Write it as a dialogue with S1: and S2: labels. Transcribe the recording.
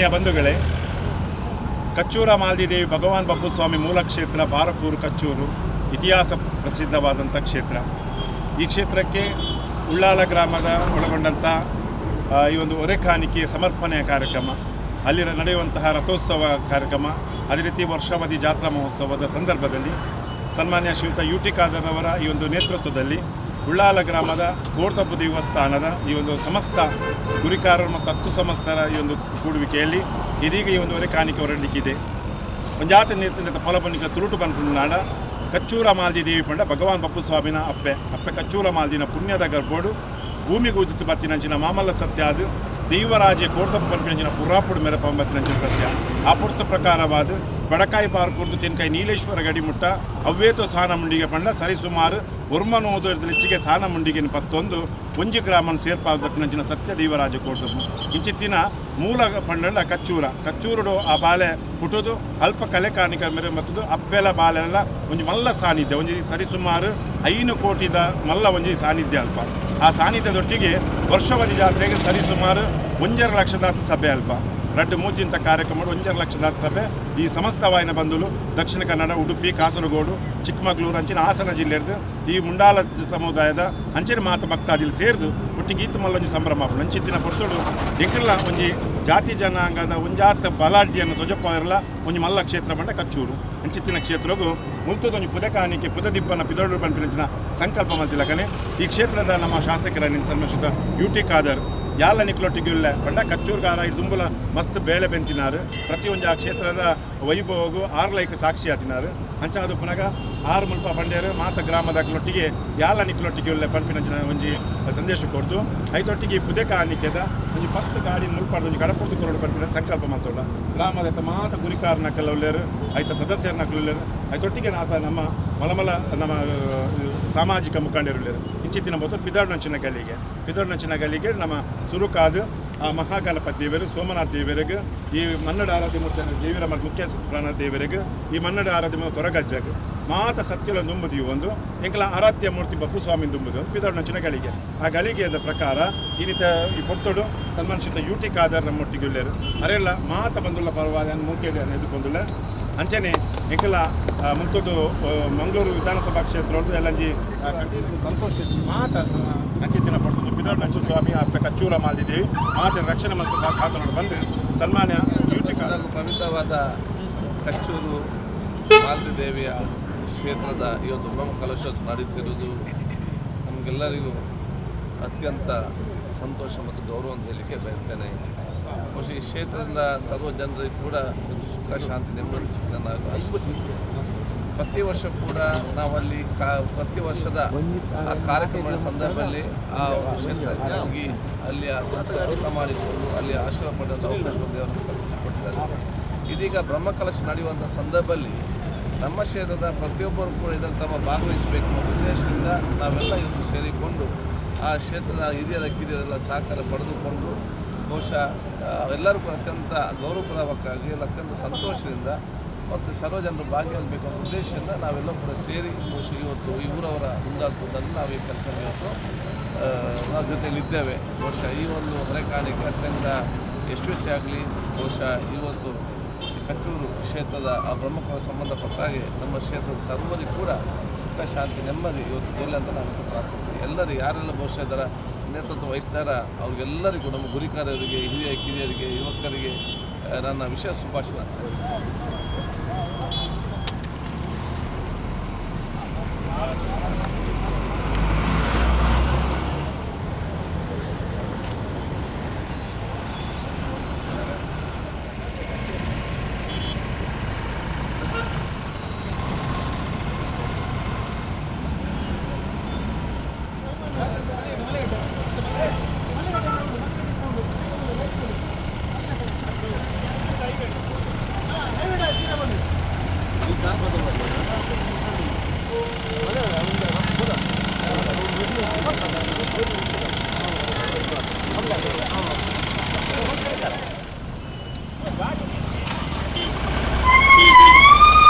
S1: ಆತ್ಮೀಯ ಬಂಧುಗಳೇ, ಕಚ್ಚೂರ ಮಾಲ್ದಿದೇವಿ ಭಗವಾನ್ ಬಬ್ಬುಸ್ವಾಮಿ ಮೂಲ ಕ್ಷೇತ್ರ ಬಾರಕೂರು ಕಚ್ಚೂರು ಇತಿಹಾಸ ಪ್ರಸಿದ್ಧವಾದಂಥ ಕ್ಷೇತ್ರ. ಈ ಕ್ಷೇತ್ರಕ್ಕೆ ಉಳ್ಳಾಲ ಗ್ರಾಮದ ಒಳಗೊಂಡಂಥ ಈ ಒಂದು ಹೊರೆಕಾಣಿಕೆ ಸಮರ್ಪಣೆಯ ಕಾರ್ಯಕ್ರಮ, ಅಲ್ಲಿ ನಡೆಯುವಂತಹ ರಥೋತ್ಸವ ಕಾರ್ಯಕ್ರಮ, ಅದೇ ರೀತಿ ವರ್ಷಾವಧಿ ಜಾತ್ರಾ ಮಹೋತ್ಸವದ ಸಂದರ್ಭದಲ್ಲಿ ಸನ್ಮಾನ್ಯ ಶ್ರೀಯುತ ಯು ಟಿ ಖಾದರ್ರವರ ಈ ಒಂದು ನೇತೃತ್ವದಲ್ಲಿ ಉಳ್ಳಾಲ ಗ್ರಾಮದ ಕೋರ್ತಪ್ಪು ದೇವಸ್ಥಾನದ ಈ ಒಂದು ಸಮಸ್ತ ಗುರಿಕಾರರು ಮತ್ತು 10 ಸಮಸ್ತರ ಈ ಒಂದು ಕೂಡುವಿಕೆಯಲ್ಲಿ ಇದೀಗ ಈ ಒಂದು ಹೊರೆಕಾಣಿಕೆ ಹೊರಡಲಿಕ್ಕಿದೆ. ಒಂಜಾತ ನೀರ್ತಿಂದ ಪೊಲಬನಿಕ ತುರುಟು ಪನ್ಪುನಾಡ ಕಚ್ಚೂರ ಮಾಲ್ದಿ ದೇವಿ ಪಂಡ ಭಗವಾನ್ ಬಪ್ಪು ಸ್ವಾಮಿನ ಅಪ್ಪೆ ಅಪ್ಪೆ ಕಚ್ಚೂರ ಮಾಲ್ದಿನ ಪುಣ್ಯದ ಗರ್ಭೋಡು ಭೂಮಿಗೆ ಉದಿತು ಬತ್ತಿನಂಚಿನ ಮಾಮಲ್ಲ ಸತ್ಯ. ಅದು ದೈವರಾಜೆ ಕೋರ್ತಪ್ಪ ಪನ್ಪಿನಂಚಿನ ಪುರಾಪುಡು ಮೆರಪ ಬತ್ತಿನಂಚಿನ ಸತ್ಯ. ಆ ಪುರ್ತ ಪ್ರಕಾರವಾದ ಬಡಕಾಯಿ ಬಾರ್ ಕುರ್ದು ತೆನ್ಕಾಯಿ ನೀಲೇಶ್ವರ ಗಡಿಮುಟ್ಟ ಅವ್ವೇತೋ ಸಾನ ಮುಂಡಿಗೆ ಪಂಡ ಸರಿಸುಮಾರು ಒರ್ಮನೋದು ಹೆಚ್ಚಿಗೆ ಸಾನ ಮುಂಡಿಗೆ 11 ಒಂಜಿ ಗ್ರಾಮನ್ ಸೇರ್ಪಾದ ಬತ್ತಿನಂಚಿನ ಸತ್ಯ ದೈವರಾಜ ಕೋರ್ತಪ್ಪು. ಇಂಚಿತ್ತಿನ ಮೂಲ ಪಂಡಂಡ ಕಚ್ಚೂರ ಕಚ್ಚೂರುಡು ಆ ಬಾಲೆ ಪುಟುದು ಅಲ್ಪ ಕಲೆ ಕಾಣಿಕ ಮೇರೆ ಮತ್ತು ಅಪ್ಪೆಲ ಬಾಲೆಲ್ಲ ಒಂಜಿ ಮಲ್ಲ ಸಾನ್ನಿಧ್ಯ, ಒಂಜಿ ಸರಿಸುಮಾರು 5 ಕೋಟಿದ ಮಲ್ಲ ಒಂಜಿ ಸಾನ್ನಿಧ್ಯ ಅಲ್ಪ. ಆ ಸಾನ್ನಿಧ್ಯದೊಟ್ಟಿಗೆ ವರ್ಷಾವಧಿ ಜಾತ್ರೆಗೆ ಸರಿಸುಮಾರು 1.5 ಲಕ್ಷದಾತ ಸಭೆ ಅಲ್ಪ. ರಡ್ಡು ಮೂಜಿಂತ ಕಾರ್ಯಕ್ರಮ 1.5 ಲಕ್ಷದಾತ ಸಭೆ. ಈ ಸಮಸ್ತವಾಯಿನ ಬಂಧುಲು ದಕ್ಷಿಣ ಕನ್ನಡ, ಉಡುಪಿ, ಕಾಸರಗೋಡು, ಚಿಕ್ಕಮಗಳೂರು, ಅಂಚಿನ ಹಾಸನ ಜಿಲ್ಲೆಡ್ದು ಈ ಮುಂಡಾಲ ಸಮುದಾಯದ ಅಂಚಿನ ಮಾತ ಭಕ್ತಾದಿಲು ಸೇರ್ದು ಒಟ್ಟಿಗೆ ಈತ ಮಲ್ಲೊಂಜಿ ಸಂಭ್ರಮ ಆಪುಂಡು. ಅಂಚಿತ್ತಿನ ಪೊರ್ತುಡು ಎಂಕಲ್ನ ಒಂಜಿ ಜಾತಿ ಜನಾಂಗದ ಒಂಜಾತ ಬಲಾಢ್ಯನ ಧ್ವಜಪಾರಲ ಒಂಜಿ ಮಲ್ಲ ಕ್ಷೇತ್ರ ಪಂಡ ಕಚ್ಚೂರು. ಅಂಚಿತ್ತಿನ ಕ್ಷೇತ್ರಗು ಮುಲ್ತದ ಒಂಜಿ ಪುದೆ ಕಾಣಿಕೆ ಪುದೆ ದಿಬ್ಬನ ಪಿದೊಡು ಪನ್ಪಿನಂಚಿನ ಸಂಕಲ್ಪ ಮಲ್ತಿಲಕನೆ ಈ ಕ್ಷೇತ್ರದ ನಮ್ಮ ಶಾಸಕರ ಸನ್ಮಾನಿಸಿದ ಯು ಟಿ ಖಾದರ್ ಯಾಲ ನಿಕ್ಲೊಟ್ಟಿಗೆ ಇಲ್ಲ ಪಂಡ ಕಚ್ಚೂರ್ಗಾರ ದುಂಬುಲ ಮಸ್ತ್ ಬೇಳೆ ಬೆಂತಿನಾರು. ಪ್ರತಿಯೊಂದು ಆ ಕ್ಷೇತ್ರದ ವೈಭವಗು 6 ಲೈಕ್ ಸಾಕ್ಷಿ ಆತಿನಾರು. ಅಂಚಾದ ಪುನಗ 6 ಮುಲ್ಪ ಪಂಡ್ಯರು ಮಾತ ಗ್ರಾಮದ ಕ್ಲೊಟ್ಟಿಗೆ ಯಾಲ ನಿಕ್ಲೊಟ್ಟಿಗೆ ಉಳ್ಳೆ ಪನ್ಪಿನಂಚಿನ ಒಂಜಿ ಸಂದೇಶ ಕೊರ್ದು ಐತೊಟ್ಟಿಗೆ ಪುದೆ ಕಾಣಿಕೆದ ಒಂಜಿ 10 ಗಾಡಿ ಮುಲ್ಪಾಡ್ದು ಒಂಜಿ ಕಡಪುರ್ದು ಕೊರಡು ಪನ್ಪಿನ ಸಂಕಲ್ಪ ಮಲ್ತೊಂಡ ಗ್ರಾಮದ ಮಾತ ಗುರಿಕಾರನ ಉಲ್ಲೇರು, ಐತ ಸದಸ್ಯರನ್ನ ಉಲ್ಲೇರು, ಐತೊಟ್ಟಿಗೆ ನಾತ ನಮ್ಮ ಮಲಮಲ ನಮ್ಮ ಸಾಮಾಜಿಕ ಮುಖಂಡರುಳ್ಳೇರು. ಇಂಚಿತ್ತಿನ ಮೊದಲು ಪಿದಾಡ್ನಂಚಿನ ಗಲ್ಲಿಗೆ ಪಿದಾಡ್ನಂಚಿನ ಗಲ್ಲಿಗೆ ನಮ್ಮ ಸುರುಕಾದು ಆ ಮಹಾಗಣಪತಿ ದೇವರು, ಸೋಮನಾಥ ದೇವರಿಗೆ, ಈ ಮನ್ನಡ ಆರಾಧ್ಯ ಮೂರ್ತಿ ದೇವಿರ ಮುಖ್ಯ ಪ್ರಾಣ ದೇವರಿಗೆ, ಈ ಮನ್ನಡ ಆರಾಧ್ಯ ಕೊರಗಜ್ಜಗ್ ಮಾತ ಸತ್ಯಲ ದುಂಬುದು. ಒಂದು ಎಂಕಲ ಆರಾಧ್ಯ ಮೂರ್ತಿ ಬಪ್ಪು ಸ್ವಾಮಿ ದುಂಬುದು ಪಿದಾಡ್ನಂಚಿನ ಗಳಿಗೆ. ಆ ಗಳಿಗೆಯದ ಪ್ರಕಾರ ಈ ರೀತಿ ಈ ಪೊರ್ತುಡು ಸನ್ಮಾನಿಸಿದ ಯು ಟಿ ಖಾದರ್ ನಮ್ಮೊಟ್ಟಿಗೆ ಉಲ್ಲೇರು. ಅರೆಲ್ಲ ಮಾತ ಬಂದುಲ್ಲ ಪರವಾದ ಮುಖ್ಯ ಎದುಕೊಂದುಲ್ಲ. ಅಂಚನೆ ಎಂಕಲ ಮುಂತುಡು ಮಂಗಳೂರು ವಿಧಾನಸಭಾ ಕ್ಷೇತ್ರ ಎಲ್ಲಂಜಿ ಸಂತೋಷ ಮಾತ ಅಂಚಿತ್ತಿನ ಪಡ್ತುದು ಪಿದಾಡ್ನಂಚು ಸ್ವಾಮಿ ಅಪ್ಪ ಕಚ್ಚೂರ ಮಾಲ್ದಿದ್ದೇವೆ ಮಾತ ರಕ್ಷಣೆ ಮತ್ತು ಕಾತನೋಡು ಬಂದು ಸನ್ಮಾನ್ಯ ಯು ಟಿ ಖಾದರ್.
S2: ಪವಿತ್ರವಾದ ಕಚ್ಚೂರು ಮಾಲ್ದಿದೇವಿಯ ಕ್ಷೇತ್ರದ ಈ ಒಂದು ಬ್ರಹ್ಮ ಕಲಶೋತ್ಸವ ನಡೆಯುತ್ತಿರುವುದು ನಮಗೆಲ್ಲರಿಗೂ ಅತ್ಯಂತ ಸಂತೋಷ ಮತ್ತು ಗೌರವ ಅಂತ ಹೇಳಲಿಕ್ಕೆ ಬಯಸ್ತೇನೆ. ಬಹುಶಃ ಈ ಕ್ಷೇತ್ರದಿಂದ ಸರ್ವ ಜನರಿಗೆ ಕೂಡ ಒಂದು ಸುಖ ಶಾಂತಿ ನೆಮ್ಮದಿ ಸಿಕ್ಕನ್ನು ಆಶಿಸ್ತೀನಿ. ಪ್ರತಿ ವರ್ಷ ಕೂಡ ನಾವಲ್ಲಿ ಪ್ರತಿ ವರ್ಷದ ಆ ಕಾರ್ಯಕ್ರಮದ ಸಂದರ್ಭದಲ್ಲಿ ಆ ಒಂದು ಕ್ಷೇತ್ರಕ್ಕೆ ಹೋಗಿ ಅಲ್ಲಿ ಆ ಸಂಸ್ಕೃತಿ ಮಾಡಿಕೊಂಡು ಅಲ್ಲಿ ಆಶೀರ್ವಾದ ಪಡೆಯುವಂಥ ಅವಕಾಶ ದೇವರನ್ನು ಕಲ್ಪಿಸಿಕೊಟ್ಟಿದ್ದಾರೆ. ಇದೀಗ ಬ್ರಹ್ಮಕಲಶ ನಡೆಯುವಂಥ ಸಂದರ್ಭದಲ್ಲಿ ನಮ್ಮ ಕ್ಷೇತ್ರದ ಪ್ರತಿಯೊಬ್ಬರು ಕೂಡ ಇದರಲ್ಲಿ ತಮ್ಮ ಭಾಗವಹಿಸಬೇಕು ಅನ್ನೋ ಉದ್ದೇಶದಿಂದ ನಾವೆಲ್ಲ ಇವತ್ತು ಸೇರಿಕೊಂಡು ಆ ಕ್ಷೇತ್ರದ ಹಿರಿಯರ ಕಿರಿಯರೆಲ್ಲ ಸಹಕಾರ ಪಡೆದುಕೊಂಡು ಬಹುಶಃ ಎಲ್ಲರೂ ಕೂಡ ಅತ್ಯಂತ ಗೌರವಪೂರ್ವಕವಾಗಿ ಎಲ್ಲ ಅತ್ಯಂತ ಸಂತೋಷದಿಂದ ಮತ್ತು ಸರ್ವ ಜನರು ಭಾಗಿಯಾಗಬೇಕು ಅನ್ನೋ ಉದ್ದೇಶದಿಂದ ನಾವೆಲ್ಲ ಕೂಡ ಸೇರಿ ಬಹುಶಃ ಇವತ್ತು ಈ ಊರವರ ಮುಂದಾಳತ್ವದಲ್ಲಿ ನಾವು ಈ ಕೆಲಸ ಇವತ್ತು ನಾವು ಜೊತೆಯಲ್ಲಿದ್ದೇವೆ. ಬಹುಶಃ ಈ ಒಂದು ಹೊರೆ ಕಾಣಿಕೆ ಅತ್ಯಂತ ಯಶಸ್ವಿಯಾಗಲಿ. ಬಹುಶಃ ಇವತ್ತು ಕಚ್ಚೂರು ಕ್ಷೇತ್ರದ ಆ ಬ್ರಹ್ಮಕುಲ ಸಂಬಂಧಪಟ್ಟ ಹಾಗೆ ನಮ್ಮ ಕ್ಷೇತ್ರದ ಸರ್ವರಿಗೂ ಕೂಡ ಸುಖ ಶಾಂತಿ ನೆಮ್ಮದಿ ಇವತ್ತು ದೊರೆಯಲಿ ಅಂತ ನಾವು ಪ್ರಾರ್ಥಿಸಿ ಎಲ್ಲರೂ ಯಾರೆಲ್ಲ ಬಹುಶಃ ಇದರ ನೇತೃತ್ವ ವಹಿಸ್ತಾರ ಅವ್ರಿಗೆಲ್ಲರಿಗೂ ನಮ್ಮ ಗುರಿಕಾರರಿಗೆ, ಹಿರಿಯ ಕಿರಿಯರಿಗೆ, ಯುವಕರಿಗೆ ನನ್ನ ವಿಶೇಷ ಶುಭಾಶಯ ಸಲ್ಲಿಸ್ತೇನೆ.